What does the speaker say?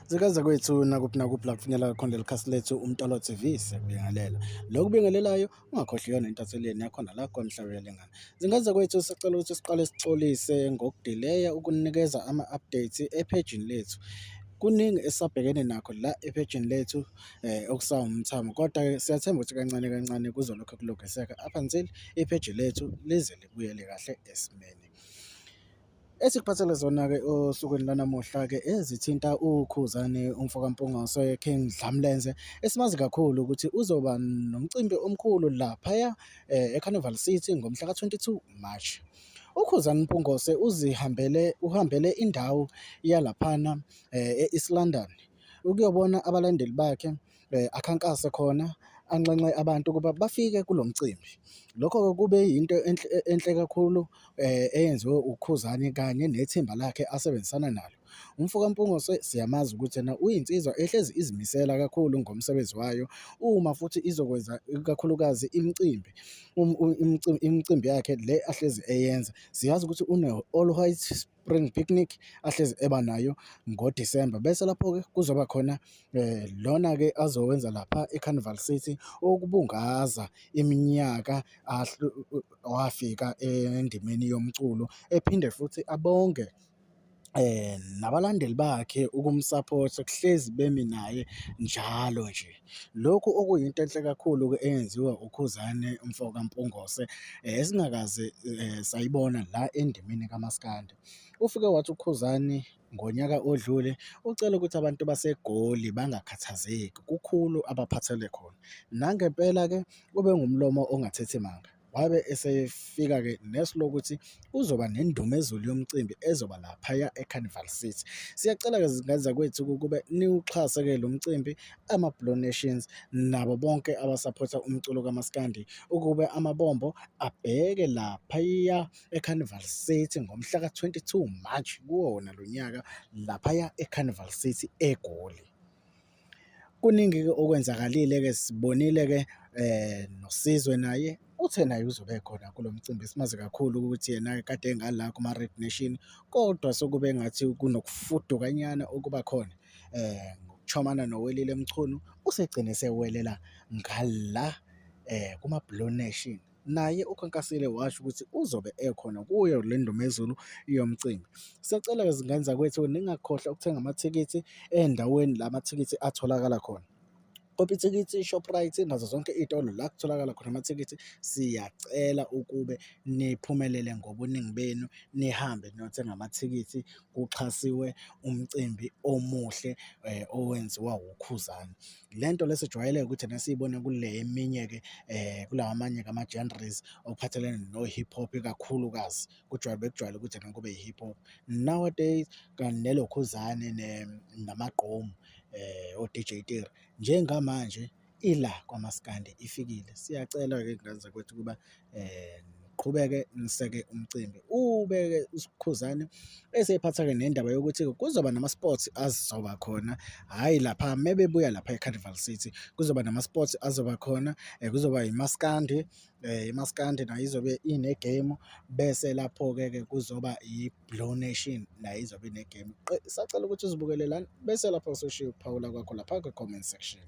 Zikaze kwethu nakuphi nakuphi la kufinyelela khona leli khasi lethu Umtolo TV siyakubingelela. Lokubingelelayo ungakhohlwa iyona intatheleni yakhona la kwaMhlaba Uyalingana. Zingane kwethu sicela ukuthi siqale sixolise ngokudileya ukunikeza ama-updates ephejini lethu. Kuningi esisabhekene nakho la ephejini lethu okusawumthamo kodwa siyathemba ukuthi kancane kancane kuzolokhu kulungiseka up until ipheji lethu lize libuyele kahle esimeni. Esikuphathele zona-ke osukwini lwanamuhla-ke ezithinta uKhuzani umfokaMpungose King Dlamlenze esimazi kakhulu ukuthi uzoba nomcimbi omkhulu laphaya eCarnival City ngomhla ka-22 March. UKhuzani Mpungose uzihambele uhambele indawo yalaphana e-East London ukuyobona abalandeli bakhe akhankase khona, anxenxe abantu ukuba bafike kulo mcimbi. Lokho-ke kube yinto enhle enhle kakhulu eyenziwe uKhuzani kanye nethimba lakhe asebenzisana nalo. Umfo kaMpungose siyamazi ukuthi ena uyinsizwa ehlezi izimisela kakhulu ngomsebenzi wayo, uma futhi izokwenza ikakhulukazi imicimbi, imicimbi yakhe le ahlezi eyenza. Siyazi ukuthi une-All White Spring Picnic ahlezi eba nayo ngoDisemba. Bese lapho-ke kuzoba khona lona-ke azowenza lapha e-Carnival City okubungaza iminyaka wafika endimeni yomculo, ephinde futhi abonge nabalandeli bakhe ukumsaphotha kuhlezi bemi naye njalo nje. Lokhu okuyinto enhle kakhulu-ke eyenziwa uKhuzani umfo kaMpungose esingakaze sayibona la endimeni kamaskandi. Ufike wathi uKhuzani ngonyaka odlule ucela ukuthi abantu baseGoli bangakhathazeki kukhulu abaphathele khona. Nangempela-ke ube ngumlomo ongathethi manga. Wabe esefika-ke nesu lokuthi kuzoba nendumezulu yomcimbi ezoba laphaya eCarnival City. Siyacela-ke zingane zakwethu ukube niwuxhase-ke lo mcimbi, ama-Blue Nations nabo bonke abasaphotha umculo kamaskandi ukube amabombo abheke laphaya eCarnival City ngomhla ka-22 March kuwona lo nyaka laphaya eCarnival City eGoli. Kuningi-ke okwenzakalile-ke sibonile-ke noSizwe naye uthe naye uzobe ekhona kulo mcimbi. Simazi kakhulu ukuthi yena kade engala kuma-Red Nation, kodwa sekube ngathi kunokufudukanyana okuba khona ngokuxhumana noWelile Mchunu, usegcine esewelela ngala kuma-Blue Nation. Naye ukhankasile washo ukuthi uzobe ekhona kuyo le ndumezulu yomcimbi. Siyacela-ke zingane zakwethu ningakhohlwa ukuthenga amathikithi endaweni la amathikithi atholakala khona. Computicket, Shoprite nazo zonke iy'tolo la kutholakala khona amathikithi, siyacela ukube niphumelele ngobuningi benu nihambe niyothenga amathikithi kuxhasiwe umcimbi omuhle owenziwa wuKhuzani. Le nto le sijwayele ukuthi thina siyibone kule eminye-ke kulawa amanye-ke ama-genres okuphathelene no-hip hop ikakhulukazi, kujwayele bekujwayele ukuthi ena kube i-hip hop. Nowadays kanye nelokhuzane namagqomu o-D_J Tira, njengamanje ila kwamaskandi ifikile. Siyacela-ke y'ngane zakwethu ukuba niqhubeke niseke umcimbi. Ubeke uSkhuzane eseyiphatha-ke nendaba yokuthi kuzoba nama-sports azoba khona, hhayi lapha mebebuya lapha e-Carnival City, kuzoba nama-sports azoba khona, kuzoba imaskandi, imaskandi nayo izobe ine-game, bese lapho-ke ke kuzoba i-Blue Nation nayo izobe ine-game. Sacela ukuthi uzibukele lana bese lapho usushiya ukuphawula kwakho lapha kwi-comment section.